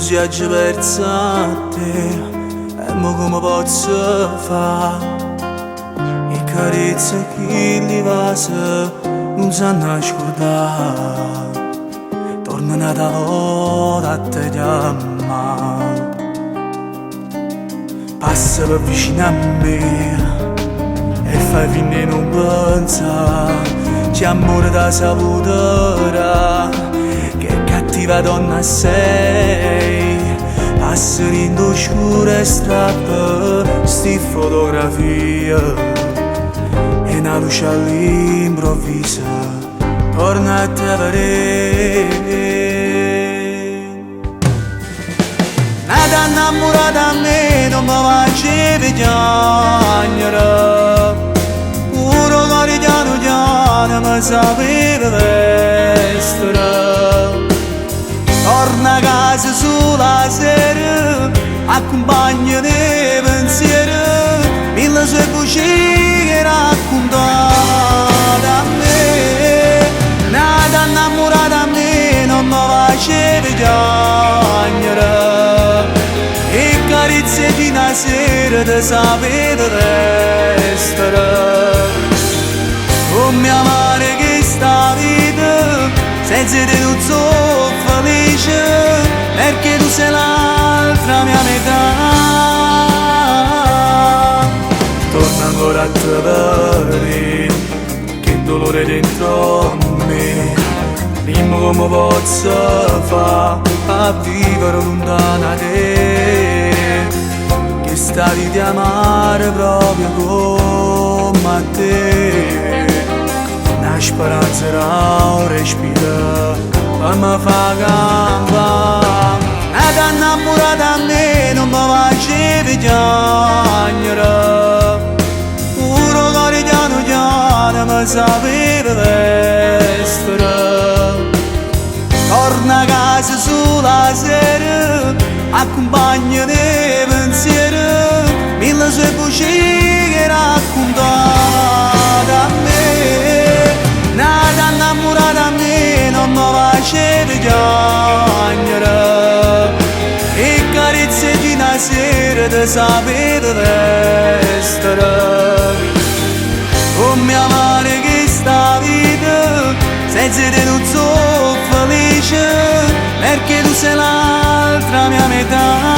Si aggio perzo a te, e mo comme pozzo fa? 'E carezze 'e chilli vase nun s'hanno scurdà. Torno n'ata vota a te chiammà. Passa pe vicino a me e fai finta 'e nun penzà. Che ammore t'ha saputo dà, che cattiva donna sei. Passa dint' 'o scuro e strappa 'sti fotografie. E 'na luce all'improvviso torna a te vedè. N'ata 'nnammurata a me non mi facevi chiagnere. Pure 'o core chiano chiano mi sapeva vestere. Torna a casa sola 'a sera, accompagna 'e pensieri, mille so' 'e bucie raccontate a me. N'ata 'nnammurata a me non mi facevi chiagnere. 'E carezze di 'na sera te sapeva vestere. Come amare questa vita senza di te non so felice, perché tu sei l'altra mia metà. Torno ancora a te vedere, che dolore dentro me. Dimmi come posso fa a vivere lontano da te. Che sta vita amare proprio come a te. 'Na speranza era 'o respiro pe me fa campà. N'ata 'nnammurata a me non mi facevi chiagnere. Pure 'o core chiano chiano mi sapeva vestere. Torna a casa sola 'a sera, accompagna 'e pensieri, mille so' 'e bucie raccontate a me. N'ata 'nnammurata a me non mi facevi chiagnere. 'E carezze di 'na sera te sapeva vestere. Come amare questa vita senza di te non so felice, perché tu sei l'altra mia metà.